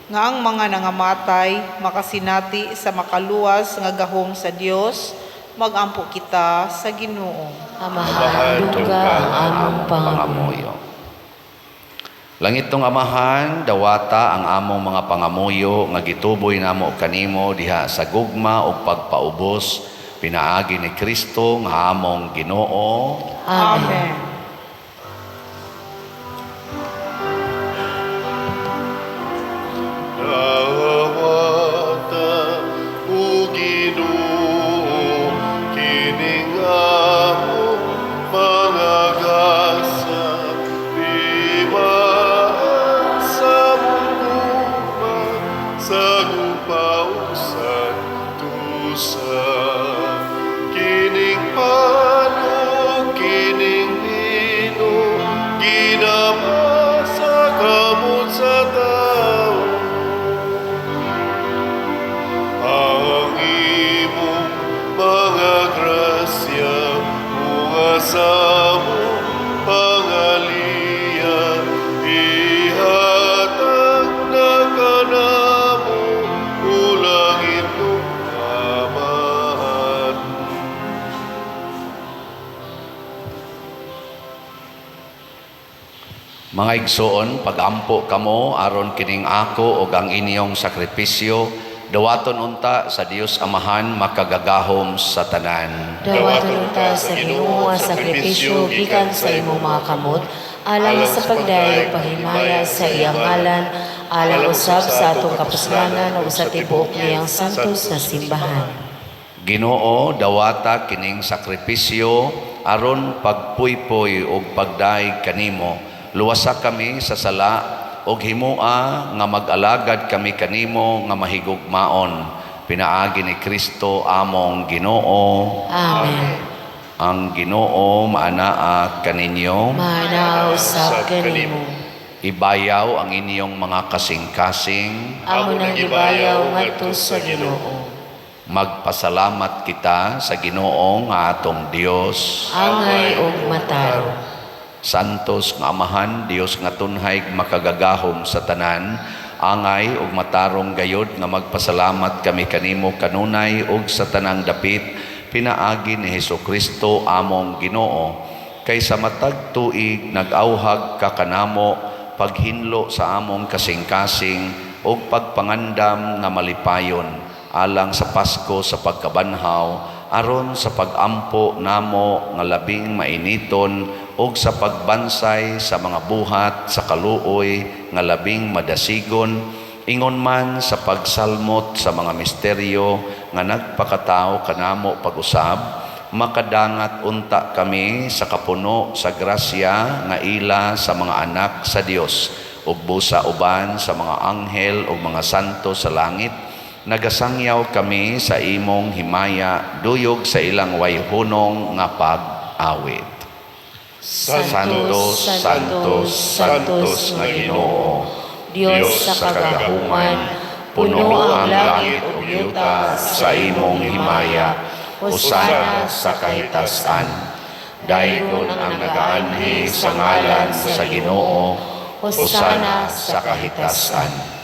S4: Nga ang mga nangamatay makasinati sa makaluwas nga gahom sa Dios, magampo kita sa Ginoo.
S3: Amahan, dungga ang among pangamuyo.
S2: Langitong Amahan, dawata ang among mga pangamuyo nga gituboy namo kanimo diha sa gugma ug pagpaubos pinaagi ni Kristo nga among Ginoo.
S3: Amen.
S1: Thou
S2: Mga igsoon, pagampo kamo aron kining ako ug ang inyong sakripisyo dawaton unta sa Dios Amahan makagagahom sa tanan.
S3: Dawaton unta sa Ginoo ang sakripisyo gikan sa imong mga kamot alang sa pagdayeg paghimaya sa iyang ngalan, alang usab sa atong kapuslanan ug sa tibuok niyang santos nga simbahan.
S2: Ginoo, dawata kining sakripisyo aron pagpuypoy ug pagdayeg kanimo. Luwasa kami sa sala ug himoa nga mag-alagad kami kanimo nga mahigugmaon. Pinaagi ni Kristo among Ginoo.
S3: Amen.
S2: Ang Ginoo maanaa kaninyo.
S3: Maanaa usab kanimo.
S2: Ibayaw ang inyong mga kasing-kasing.
S3: Amo nang gibayaw ngadto sa Ginoo.
S2: Magpasalamat kita sa Ginoo nga atong Dios.
S3: Angay ug matarong.
S2: Santos nga Amahan, Dios nga tunhay makagagahom sa tanan, angay ug matarong gayod nga magpasalamat kami kanimo kanunay ug sa tanang dapit pinaagi ni Hesukristo among Ginoo. Kay sa matag tuig nag-awhag ka kanamo paghinlo sa among kasing-kasing ug pagpangandam nga malipayon alang sa Pasko sa pagkabanhaw, aron sa pagampo namo nga labing mainiton ug sa pagbansay sa mga buhat sa kaluoy nga labing madasigon, ingon man sa pagsalmot sa mga misteryo nga nagpakatao kanamo pag-usab, makadangat unta kami sa kapuno sa grasya nga ila sa mga anak sa Dios ug busa uban sa mga anghel ug mga santo sa langit. Nagasangyaw kami sa imong himaya duyog sa ilang wayhunong nga pag-awit. Santo, Santo, Santos nga Ginoo,
S3: Dios sa kagahuman, puno ang langit ug yuta
S2: sa imong himaya, hosana sa kahitasan. Daygon ang nagaanhi sa ngalan sa Ginoo, hosana sa kahitasan.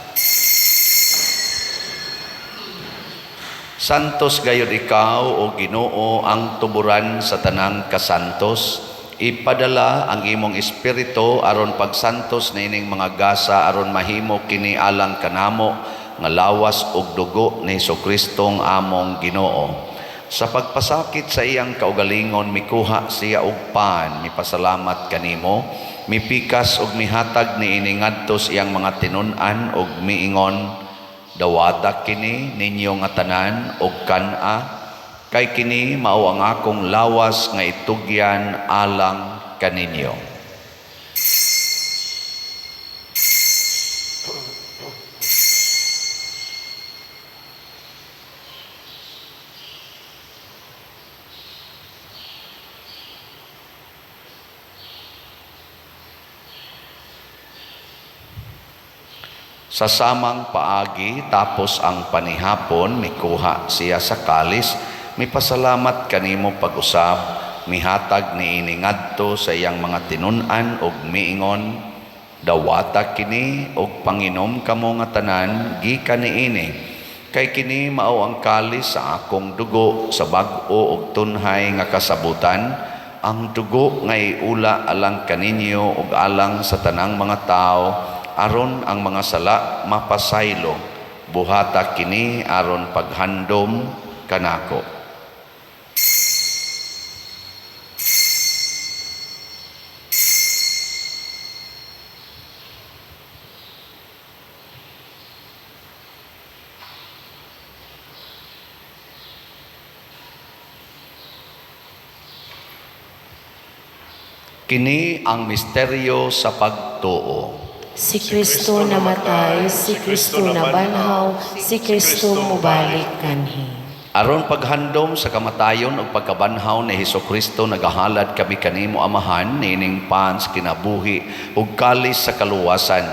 S2: Santos gayud ikaw, o Ginoo, ang tuburan sa tanang kasantos. Ipadala ang imong espiritu aron pagsantos niining mga gasa aron mahimo kini alang kanamo nga lawas ug dugo ni Hesukristong among Ginoo. Sa pagpasakit sa iyang kaugalingon, mikuha siya og pan, mipasalamat kanimo, mipikas ug mihatag niini ngadto sa iyang mga tinun-an ug miingon, dawata kini ninyo nga tanan og kan-a, kay kini mao ang akong lawas nga itugyan alang kaninyo. Sa samang paagi, tapos ang panihapon, mikuha siya sa kalis, mipasalamat kanimo pag-usab, mihatag niini ngadto sa iyang mga tinun-an ug miingon, dawata kini og panginom kamo nga tanan gikan niini, kay kini mao ang kalis sa akong dugo sa bag-o ug tunhay nga kasabutan, ang dugo nga iula alang kaninyo ug alang sa tanang mga tawo aron ang mga sala mapasaylo. Buhata kini aron paghandom kanako. Kini ang misteryo sa pagtuo.
S3: Si Kristo namatay, si Kristo nabanhaw, si Kristo mubalik kanhi.
S2: Aron paghandom sa kamatayon ug pagkabanhaw ni Hesukristo, nagahalad kami kanimo Amahan niining pan sa kinabuhi ug kalis sa kaluwasan.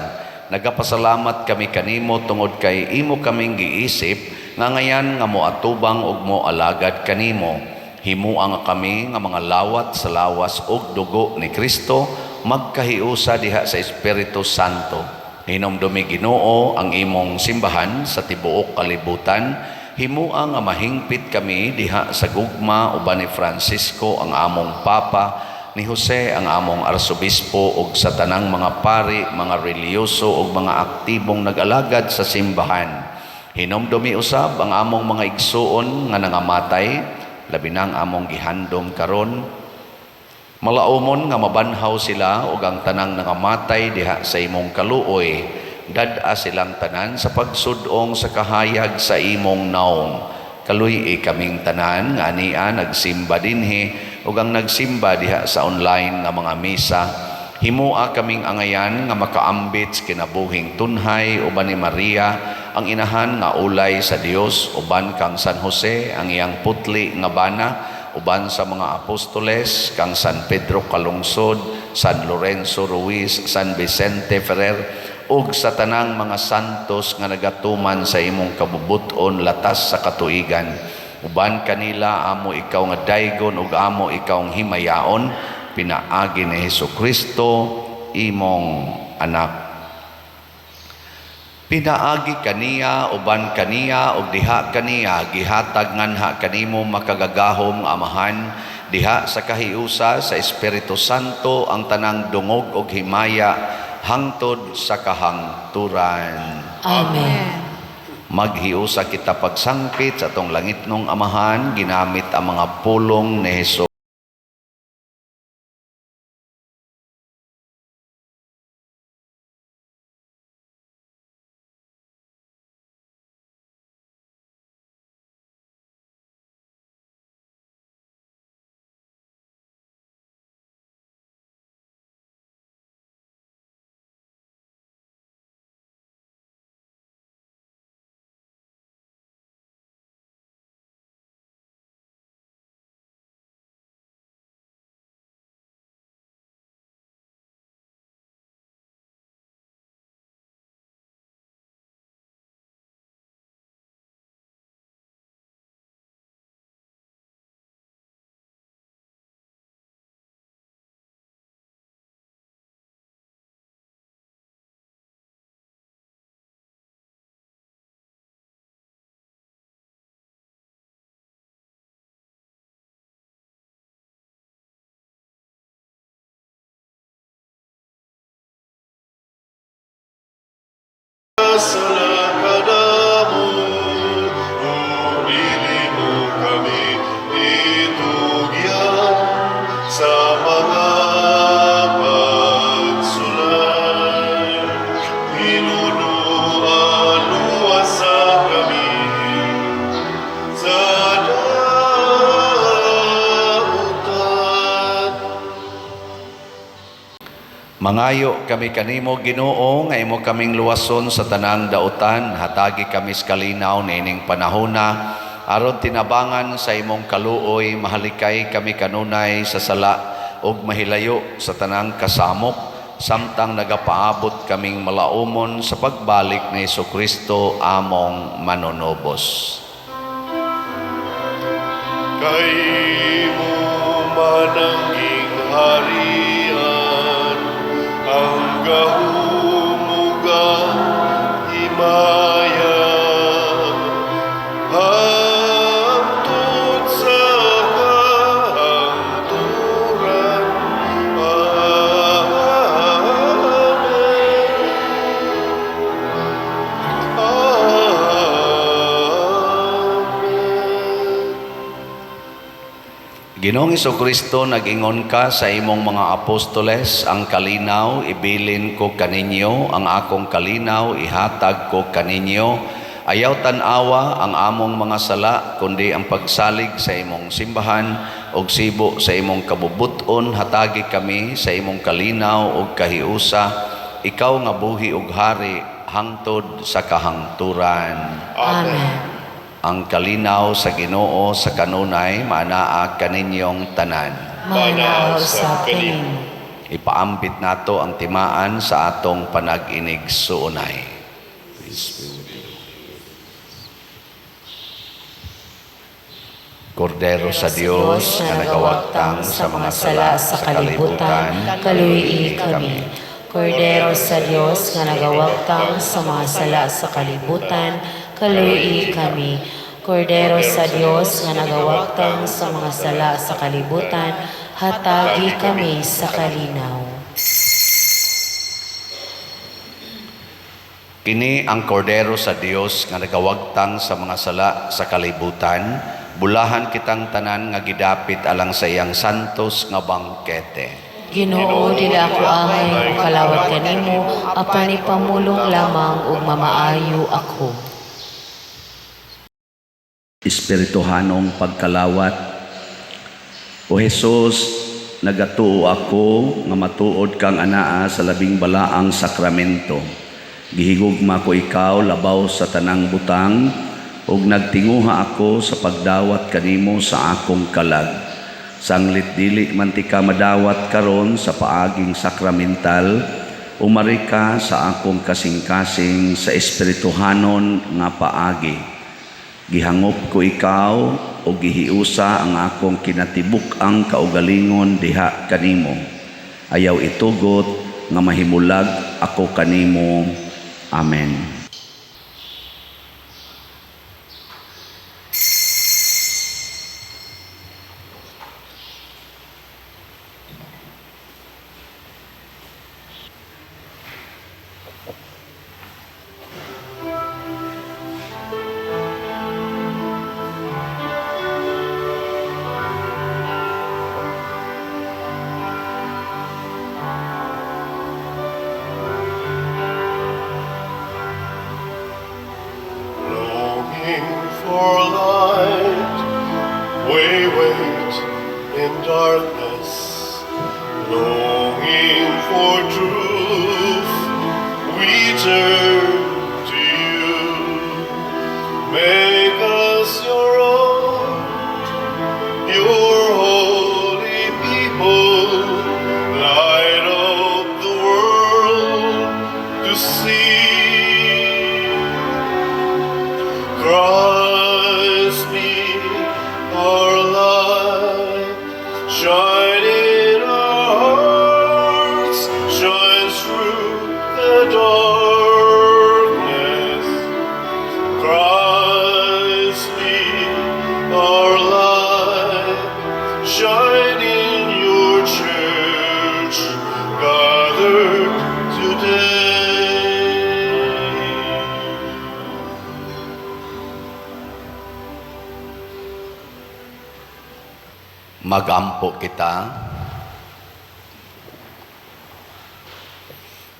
S2: Nagapasalamat kami kanimo tungod kay imo kaming giisip nga ngayan nga moatubang ug moalagad kanimo. Himua nga kami nga mga lawat sa lawas ug dugo ni Kristo magkahiusa diha sa Espiritu Santo. Hinumdumi Ginoo ang imong simbahan sa tibuok kalibutan. Himua nga mahingpit kami diha sa gugma uban ni Francisco ang among Papa, ni Jose ang among arsobispo ug sa tanang mga pari, mga relihiyoso ug mga aktibong nag-alagad sa simbahan. Hinumdumi usab ang among mga igsuon nga nangamatay, labi na ang among gihandom karon. Malaumon nga mabanhaw sila ug ang tanang nangamatay diha sa imong kaluoy. Dad-a silang tanan sa pagsud-ong sa kahayag sa imong naong. Kaluy-i kaming tanan nga ania nagsimba dinhi ug ang nagsimba diha sa online nga mga misa. Himua kaming angayan nga makaambit sa kinabuhing tunhay uban ni Maria ang inahan nga ulay sa Dios, uban kang San Jose ang iyang putli nga bana, uban sa mga apostoles, kang San Pedro Calungsod, San Lorenzo Ruiz, San Vicente Ferrer, ug sa tanang mga santos nga nagatuman sa imong kabubut-on latas sa katuigan. Uban kanila amo ikaw nga daygon ug amo ikaw ang himayaon, pinaagi ni Hesus Kristo imong anak. Pinaagi kaniya, uban kaniya, ug diha kaniya, gihatag nganha kanimo makagagahom nga Amahan, diha sa kahiusa sa Espiritu Santo ang tanang dungog ug himaya hangtod sa kahangturan.
S3: Amen.
S2: Maghiusa kita pagsangpit sa atong langitnong Amahan, ginamit ang mga pulong ni Hesus.
S1: Sa kadamo, ug dili mo kami itugyan sa mga pagsulay. Hinunuan sa kami sa dautan.
S2: Mangayo kami kanimo, Ginoo, nga imo kaming luwason sa tanang dautan. Hatagi kami sa kalinaw niining panahona aron tinabangan sa imong kaluoy mahalikay kami kanunay sa sala ug mahilayo sa tanang kasamok samtang nagapaabot kaming malaumon sa pagbalik ni Kristo among manunubos.
S1: Kay imo man ang gingharian, ang gahom ug ang himaya, hangtod sa kahangturan. Amen. Amen.
S2: Ginoong Kristo, nag-ingon ka sa imong mga apostoles, "Ang kalinaw ibilin ko kaninyo, ang akong kalinaw ihatag ko kaninyo. Ayaw tan-awa ang among mga sala, kundi ang pagsalig sa imong simbahan ug sibo sa imong kabubut-on, hatagi kami sa imong kalinaw ug kahiusa, ikaw nga buhi ug hari hangtod sa kahangturan."
S3: Amen.
S2: Ang kalinaw sa Ginoo sa kanunay maanaa kaninyong tanan.
S3: Maanaa usab kanimo.
S2: Ipaambit nato ang timaan sa atong panag-inigsuonay. Peace be with you. Kordero sa Dios nga nagawagtang sa mga sala sa kalibutan,
S3: kaluy-i kami. Kordero sa Dios nga nagawagtang sa mga sala sa kalibutan, kaluy-i kami. Kordero sa Dios nga nagawagtang sa mga sala sa kalibutan, Hatagi kami sa kalinaw.
S2: Kini ang kordero sa Dios nga nagawagtang sa mga sala sa kalibutan, bulahan kitang tanan nga gidapit alang sa iyang santos nga bangkete.
S3: Ginoo, dili ako angay mokalawat kanimo, apan ipamulong lamang ug mamaayo ako.
S2: Espirituhanong pagkalawat. O Hesus, nagatuo ako nga matuod kang anaa sa labing balaang sakramento. Gihigugma ko ikaw labaw sa tanang butang ug nagtinguha ako sa pagdawat kanimo sa akong kalag. Sanglit dili man tika madawat karon sa paaging sakramental, umari ka sa akong kasing-kasing sa espirituhanon nga paagi. Gihangop ko ikaw o gihiusa ang akong kinatibuk-ang kaugalingon diha kanimo. Ayaw itugot nga mahimulag ako kanimo. Amen.
S1: Longing for light, we wait in darkness. Longing for truth, we turn to you. Make us your own, your holy people. Light up the world to see. Christ be our light, shine in our hearts, shine through the darkness. Christ be our light, shine in your church, gathered today.
S2: Magampo kita.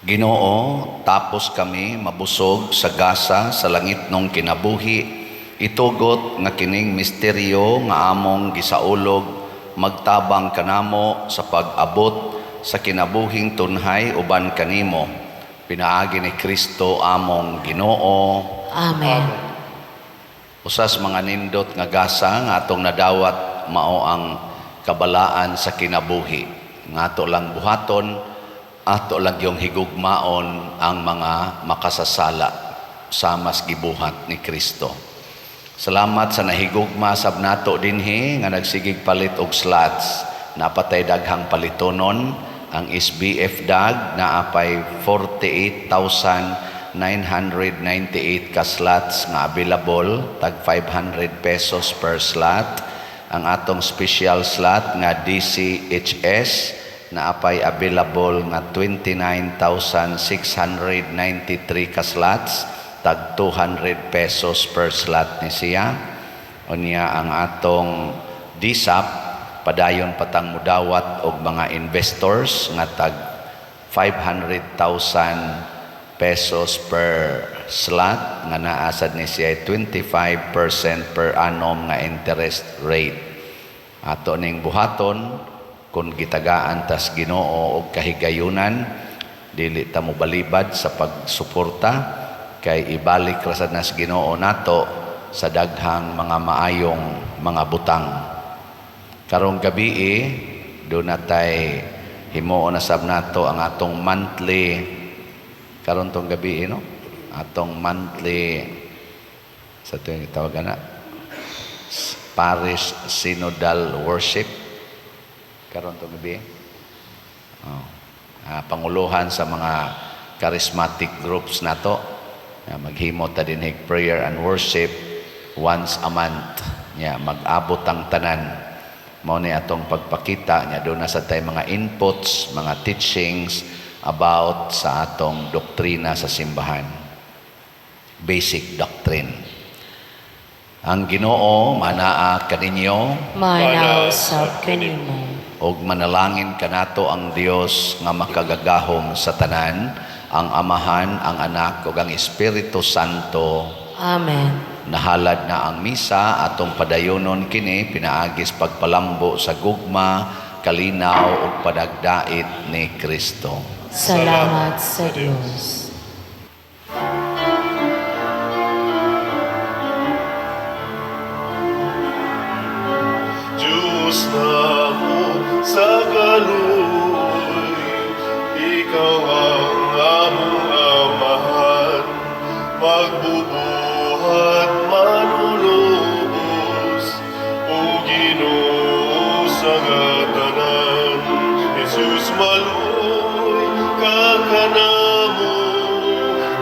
S2: Ginoo, tapos kami mabusog sa gasa sa langit nung kinabuhi, itugot nga kining misteryo nga among gisaulog magtabang kanamo sa pag-abot sa kinabuhing tunhay uban kanimo. Pinaagi ni Kristo among Ginoo.
S3: Amen.
S2: Usas mga nindot nga gasa nga atong nadawat mao ang kabalaan sa kinabuhi. Nga ato lang buhaton, ato lang yung higugmaon ang mga makasasala sa mas gibuhat ni Kristo. Salamat sa nahigugma sab nato dinhi nga nagsigig palit og slots. Napatay daghang palitonon ang SBF dag naapay 48,998 ka slots nga available, tag 500 pesos per slot. Ang atong special slot nga DCHS naapay available nga 29,693 ka slots, tag 200 pesos per slot ni siya. Unya ang atong DSAP padayon patang mudawat og mga investors nga tag 500,000 pesos per slot nga naasad ni siya 25% per annum nga interest rate. Ato ning buhaton kung gitagaan tas Ginoo og kahigayunan, dili ta mobalibad sa pagsuporta kay ibalik ra sad nas Ginoo nato sa daghang mga maayong mga butang. Karong gabi do natay himuon na sab nato ang atong monthly karon tong gabi, no, atong monthly sa tuwing tawag na Parish Synodal Worship karon tong gabi. Oh. Panguluhan sa mga charismatic groups nato. Maghimo ta dinhig prayer and worship once a month. Nya mag-abot ang tanan. Mao ni atong pagpakita nya duna sa tay mga inputs, mga teachings about sa atong doktrina sa simbahan. Basic doctrine. Ang Ginoo manaa kaninyo.
S3: Manaa usab kanimo.
S2: Ug manalangin kanato ang Dios nga makagagahom sa tanan, ang Amahan, ang Anak ug ang Espiritu Santo.
S3: Amen.
S2: Nahalad na ang misa, atong padayonon kini pinaagis pagpalambo sa gugma, kalinaw ug panagdait ni Kristo.
S3: Salamat sa Dios.
S1: Diyos namo sa kaluoy, Ikaw ang among Amahan, magbubuhat manunubos, o Ginoo sa tanan. Jesus, maluoy ka kanamo,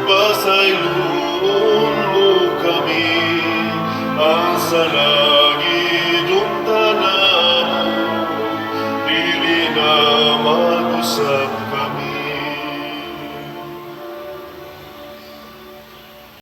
S1: pasayloon mo kami, ang salamat.